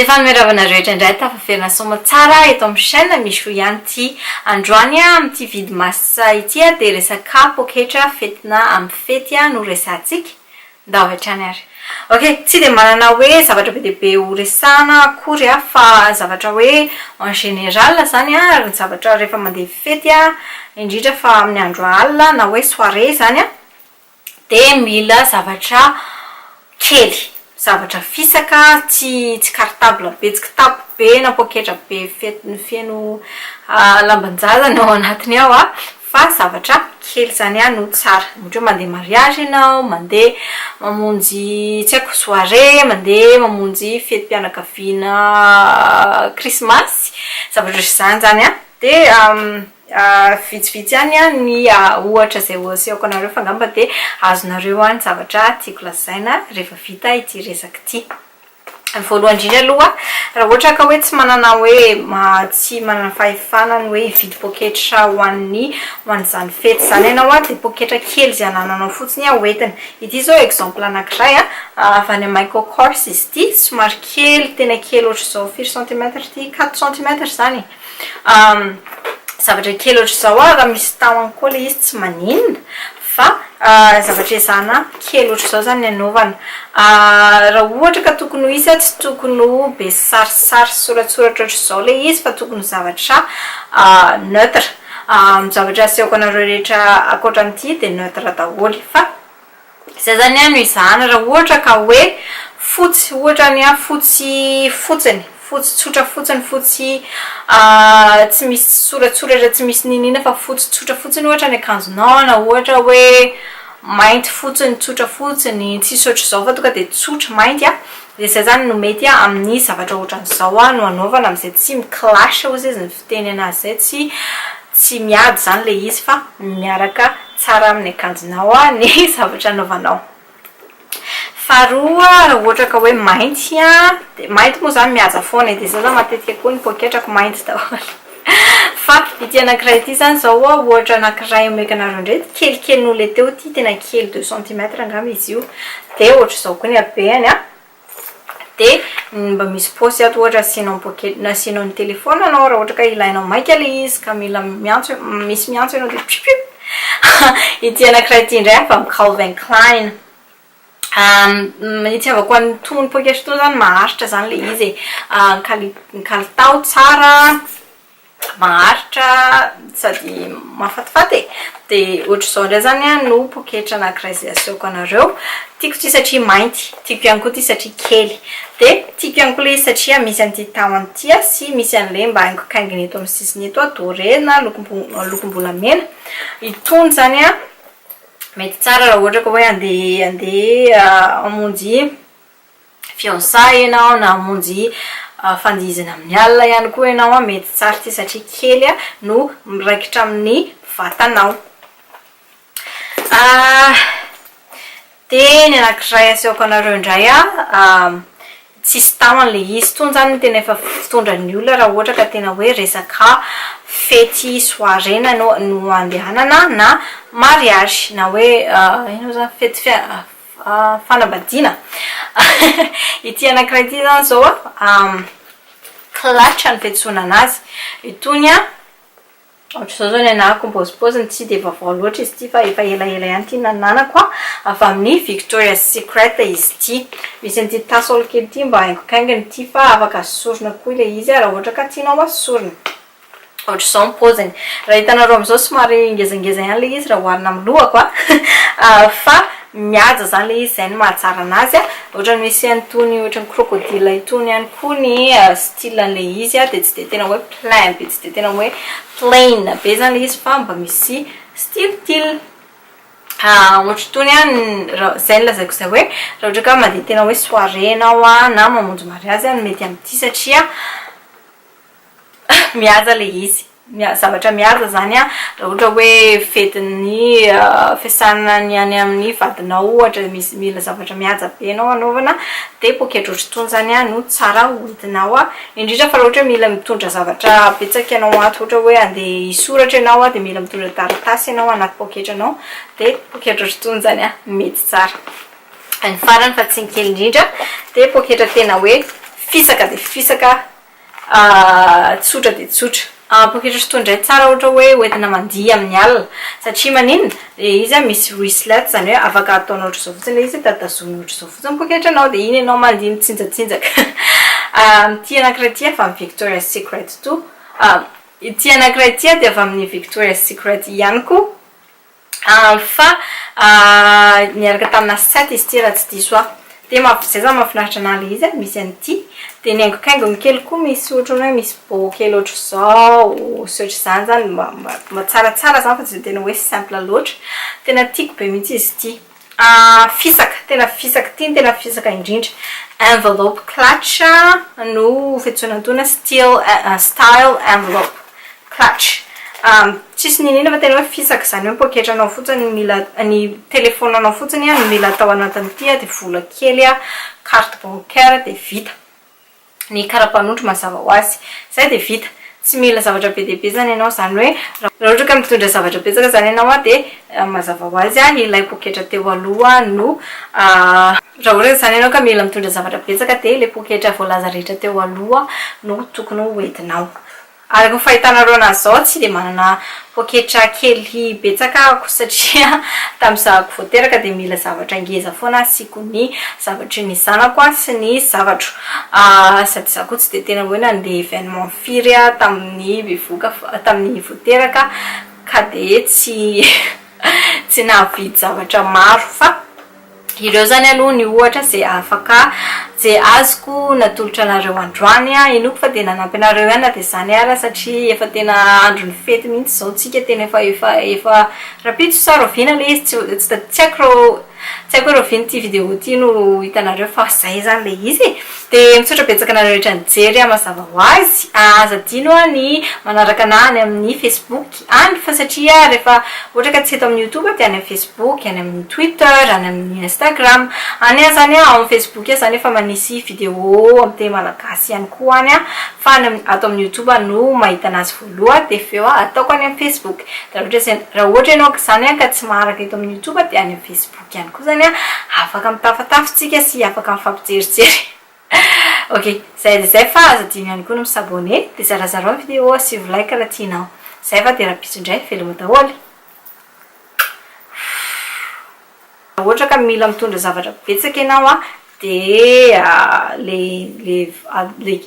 Dia fanomezana rehetra indray tafaverina soamatsara eto amin'ny chaîne Michou ihany ity. Androany amin'ity vidmas ity dia resaka poketra fetina amin'ny fety no resahantsika. Ndao avy hatrany ary. Ok, tsy dia manana hoe zavatra be dia be ho resahana akory aho fa zavatra hoe en général zany an, ny zavatra rehefa mandeha fety indrindra fa amin'ny andro alina na hoe soirée zany an, dia mila zavatra kely, zavatra fisaka, tsy tsy cartable be, tsy kitapo be na poketra be feno lamban-jaza ny ao anatiny ao an, fa zavatra kely zany no tsara, ohatra hoe mandeha mariage ianao, mandeha mamonjy tsy haiko soirée, mandeha mamonjy fetim-pianakaviana krismasy, zavatra ohatr'izany zany an, dia Vitsivitsy ihany ny ohatra izay ho asehoko anareo fa angamba dia azonareo ny zavatra tiako lazaina rehefa vita ity resaka ity. Ny voalohany indrindra aloha, raha ohatra ka hoe tsy manana hoe tsy manana fahefana ny hoe hividy poketra ho an'ny ho an'izany fety izany ianao dia poketra kely izay anananao fotsiny hoentina. Ity izao exemple anankiray avy any Michael Kors izy ity, somary kely, tena kely ohatr'izao, firy centimètre ity? Quatre centimètres izany e! Zavatra kely ohatr'izao ah, raha misy tahony koa ilay izy tsy maninona fa zavatra ezahana kely ohatr'izao zany ny anaovana. Raha ohatra ka tokony ho izy ah, tsy tokony ho be sarisary sy soratsoratra ohatr'izao ilay izy fa tokony ho zavatra neutre. Ny zavatra asehoko anareo rehetra ankoatran'ity dia neutre daholo fa. Izay zany no izahana raha ohatra ka hoe fotsy ohatra ny ahy fotsy fotsiny, fotsy tsotra fotsiny, fotsy tsy misy soratsoratra tsy misy n'inon'inona fa fotsy tsotra fotsiny ohatra ny akanjonao na ohatra hoe mainty fotsiny tsotra fotsiny tsisy ohatr'izao fa tonga dia tsotra mainty an, dia izay zany no mety amin'ny zavatra ohatran'izao no anaovana amin'izay tsy mi-clash hozy izy ny fiteny anazy izay tsy tsy miady zany le izy fa miaraka tsara amin'ny akanjonao ny zavatra anaovanao. Faharoa raha ohatra ka hoe mainty an, de mainty moa zany mihaja foana e, de zah zany matetika koa ny poketrako mainty daholo fa ity anakiray ity zany zao ohatra anakiray omeko anareo indray kelikely noho le teo ity tena kely deux centimètres angamba izy io de ohatr'izao koa ny habehany an. Dia mba misy paosy ato ohatra asianao poketra, asianao ny telephone anao raha ohatra ka ilainao maika ilay izy ka mila miantso, misy miantso ianao dia piu piu. Ity anankiray ity indray avy amin'ny Calvin Klein. Ny itiavako an'itony poketra itony izany maharitra izany ilay izy e. Ny kalitao tsara. maharitra sady mahafatifaty e! Dia ohatr'izao indray izany an no poketra anankiray izay asehoko anareo. Tiako ity satria mainty, tiako ihany koa ity satria kely. Dia tiako ihany koa ilay izy satria misy an'ity tahony ity an, sy misy an'ilay mba haingokaingony eto amin'ny sisiny eto an, doré na lokom-bolamena. Itony izany an, mety tsara raha ohatra ka hoe andeha andeha hamonjy fiançailles ianao na hamonjy fandihizana amin'ny alina ihany koa ianao an, mety tsara ity satria kely no miraikitra amin'ny vatanao. Dia ny anankiray asehoko anareo indray an, tsisy tahony ilay izy, itony izany no tena efa fitondran'ny olona raha ohatra ka tena hoe resaka fety soirée na no andehanana na mariage na hoe inona moa izany fety Fanambadiana. Ity anankiray ity izany izao an, clutch ny fiantsoana anazy. Itony an, ohatr'izao izao ny anahako ny paozipaoziny, tsy dia vaovao loatra izy ity fa efa elaela ihany ity nananako an, avy amin'ny Victoria's Secret izy ity. Misy an'ity tassel kely ity mba haingokaingony ity fa afaka asorina koa ilay izy raha ohatra ka tianao asorina. Ohatr'izao ny paoziny. Raha hitanareo amin'izao somary ngezangeza ihany ilay izy raha oharina amin'ny lohako a! Fa mihaja izany ilay izy, izay no mahatsara an'azy a! Ohatran'ny misy an'itony ohatran'ny crocodile itony ihany koa ny style an'ilay izy a, dia tsy dia tena hoe plein be, tsy dia tena hoe plain be izany ilay izy fa mba misy style-style. Ohatr'itony an, raha izay no lazaiko izay hoe raha ohatra ka mandeha tena hoe soirée ianao a, na mamonjy mariazy a, no mety amin'ity satria Mihaja ilay izy. Zavatra mihaja izany an, raha ohatra hoe fetin'ny fiasana ny any amin'ny vadinao ohatra, misy mila zavatra mihaja be ianao hanaovana, dia poketra ohatr'itony izany an no tsara hoentinao an, indrindra fa raha ohatra hoe mila mitondra zavatra betsaka ianao ato, ohatra hoe handeha hisoratra ianao an, dia mila mitondra taratasy ianao anaty poketranao, dia poketra ohatr'itony izany an mety tsara. Ny farany fa tsy ny kely indrindra dia poketra tena hoe Fisaka dia fisaka, tsotra dia tsotra. Poketra sotoa indray tsara ohatra hoe hoentina mandihy amin'ny alina. Satria maninona? Ilay izy misy wristlet, izany hoe afaka ataonao ohatr'izao fotsiny ilay izy dia tazomina ohatr'izao fotsiny ny poketranao dia iny ianao mandihy mitsinjatsinjaka. Ity anankiray ity avy amin'ny Victoria's Secret toa. Ity anankiray ity dia avy amin'ny Victoria's Secret ihany koa. Fa niaraka tamina set izy ity raha tsy diso aho. Dia maha- zay zany mahafinaritra anah le izy a, misy an'ity. Dia ny haingokaingony kely koa misy ohatran'ny hoe misy bow kely ohatr'izao sy ohatr'izany zany, mba mba mba tsaratsara zany fa tsy dia tena hoe simple loatra. Tena tiako be mihitsy izy ity. Fisaka, tena fisaka, ity no tena fisaka indrindra. Envelope clutch no fiantsoana an'itony, style style envelope. Clutch. Tsisy n'inon'inona fa tena hoe fisaka izany hoe ny poketranao fotsiny no mila, ny telefaonanao fotsiny no mila atao anatin'ity dia vola kely, carte bancaire dia vita. Ny kara-panondro mazava ho azy. Izay dia vita. Tsy mila zavatra be dia be izany ianao, izany hoe raha ohatra ka mitondra zavatra betsaka izany ianao dia mazava ho azy ilay poketra teo aloha no, raha ohatra izany ianao ka mila mitondra zavatra betsaka dia ilay poketra voalaza rehetra teo aloha no tokony ho entinao. Araka ny fahitanareo anazy izao tsy dia manana poketra kely betsaka ahako satria tamin'izahako vao teraka dia mila zavatra ngeza foana asiako ny zavatry ny zanako sy ny zavatro. Sady izaho koa tsy dia tena hoe nandeha événement firy aho tamin'ny bevohoka tamin'ny vao teraka ka dia tsy tsy nahavidy zavatra maro fa Ireo zany aloha ny ohatra ze afaka ze azoko natolotra anareo androany a, inoako fa dia nanampy anareo ihany na dia izany ara satria efa tena andron'ny fety mihitsy izao tsika tena efa efa efa rahampitso sa rahoviana le izy tsy tsy tsy haiko tsy haiko hoe rahoviana ity vidéo ity no hitanareo fa zay zany le izy e! Dia misaotra betsaka anareo rehetra nijery a mazava ho azy, aza adino ny manaraka anah any amin'ny Facebook. Any fa satria rehefa ohatra ka tsy eto amin'ny youtube dia any amin'ny facebook, any amin'ny twitter, any amin'ny instagram. Any aho zany ao amin'ny facebook aho zany efa manisy video amin'ny teny malagasy ihany koa any aho fa any amin'ny ato amin'ny youtube no mahita anazy voaloha dia avy eo aho ataoko any amin'ny facebook. Dia raha ohatra zay raha ohatra ianao zany ka tsy maharaka eto amin'ny youtube dia any amin'ny facebook ihany koa zany afaka mitafatafa tsika sy afaka mifampijerijery. Ok, zay dia zay fa aza adino ihany koa ny mi s'abonner dia zarazarao ny vidéo asivo like raha tianao. Zay fa dia rahampitso indray, veloma daholo. Raha ohatra ka mila mitondra zavatra betsaka ianao an, dia le le le.